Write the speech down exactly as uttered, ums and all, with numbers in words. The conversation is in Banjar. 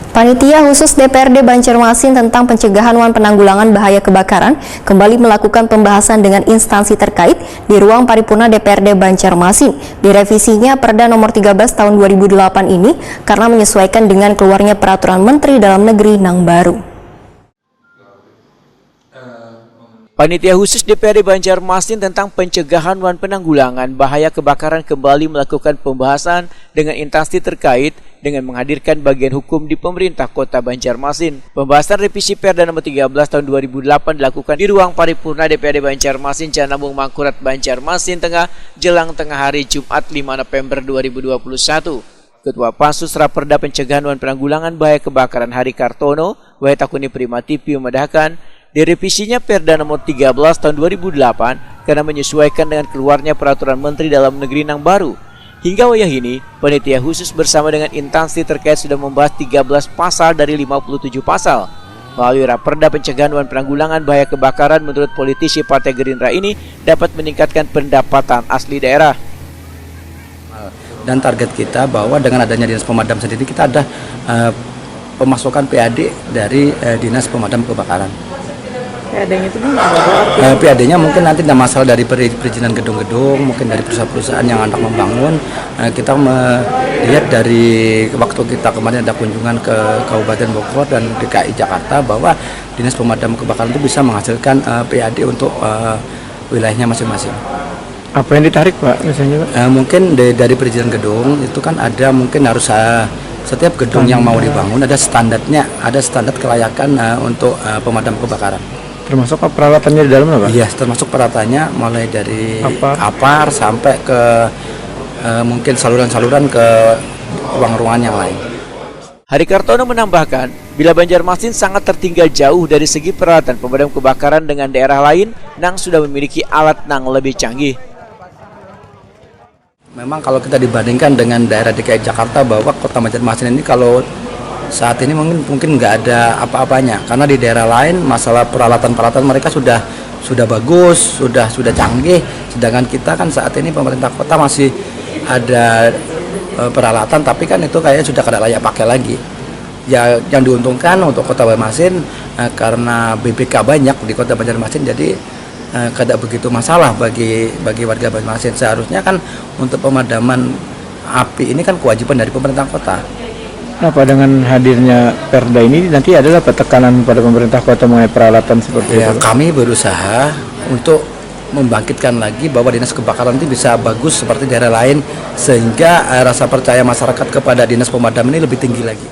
Panitia Khusus D P R D Banjarmasin tentang Pencegahan wan Penanggulangan Bahaya Kebakaran kembali melakukan pembahasan dengan instansi terkait di ruang paripurna D P R D Banjarmasin. Direvisinya Perda Nomor tiga belas Tahun dua ribu delapan ini karena menyesuaikan dengan keluarnya Peraturan Menteri Dalam Negeri nang baru. Panitia Khusus D P R D Banjarmasin tentang Pencegahan wan Penanggulangan Bahaya Kebakaran kembali melakukan pembahasan dengan instansi terkait dengan menghadirkan bagian hukum di pemerintah kota Banjarmasin. Pembahasan revisi Perda Nomor tiga belas Tahun dua ribu delapan dilakukan di ruang paripurna D P R D Banjarmasin, Janabung Mangkurat, Banjarmasin Tengah, jelang tengah hari Jumat lima November dua ribu dua puluh satu. Ketua Pansus Raperda Pencegahan wan Penanggulangan Bahaya Kebakaran Hari Kartono, wahai Takuni Prima T V, memadahkan, direvisinya Perda Nomor tiga belas Tahun dua ribu delapan karena menyesuaikan dengan keluarnya Peraturan Menteri Dalam Negeri nang baru. Hingga wayah ini, panitia khusus bersama dengan instansi terkait sudah membahas tiga belas pasal dari lima puluh tujuh pasal. Melalui Raperda Pencegahan wan Penanggulangan Bahaya Kebakaran, menurut politisi Partai Gerindra ini dapat meningkatkan pendapatan asli daerah. Dan target kita bahwa dengan adanya Dinas Pemadam sendiri, kita ada, eh, pemasukan P A D dari, eh, Dinas Pemadam Kebakaran. P A D-nya itu gimana, Pak? Eh, P A D-nya mungkin nanti ada masalah dari peri-, perizinan gedung-gedung, mungkin dari perusahaan-perusahaan yang hendak membangun. Eh, kita melihat dari waktu kita kemarin ada kunjungan ke Kabupaten Bogor dan D K I Jakarta bahwa Dinas Pemadam Kebakaran itu bisa menghasilkan, eh, P A D untuk, eh, wilayahnya masing-masing. Apa yang ditarik, Pak, misalnya, Pak? Eh, mungkin de-, dari perizinan gedung itu kan ada, mungkin harus, eh, setiap gedung yang mau dibangun ada standarnya, ada standar kelayakan, eh, untuk, eh, pemadam kebakaran. Termasuk peralatannya di dalam, Pak? Iya, termasuk peralatannya mulai dari Apar. Apar sampai ke, eh, mungkin saluran-saluran ke ruang-ruangan yang lain. Hari Kartono menambahkan, bila Banjarmasin sangat tertinggal jauh dari segi peralatan pemadam kebakaran dengan daerah lain nang sudah memiliki alat nang lebih canggih. Memang kalau kita dibandingkan dengan daerah D K I Jakarta, bahwa Kota Banjarmasin ini kalau saat ini mungkin, mungkin nggak ada apa-apanya, karena di daerah lain masalah peralatan-peralatan mereka sudah, sudah bagus, sudah, sudah canggih, sedangkan kita kan saat ini pemerintah kota masih ada, eh, peralatan, tapi kan itu kayaknya sudah kada layak pakai lagi. Ya, yang diuntungkan untuk Kota Banjarmasin, eh, karena B P K banyak di Kota Banjarmasin, jadi, eh, kada begitu masalah bagi, bagi warga Banjarmasin. Seharusnya kan untuk pemadaman api ini kan kewajiban dari pemerintah kota. Nah, Pak, dengan hadirnya Perda ini nanti adalah tekanan pada pemerintah kota mengenai peralatan seperti Ya, itu, Pak? Kami berusaha untuk membangkitkan lagi bahwa dinas kebakaran itu bisa bagus seperti daerah lain, sehingga, eh, rasa percaya masyarakat kepada dinas pemadam ini lebih tinggi lagi.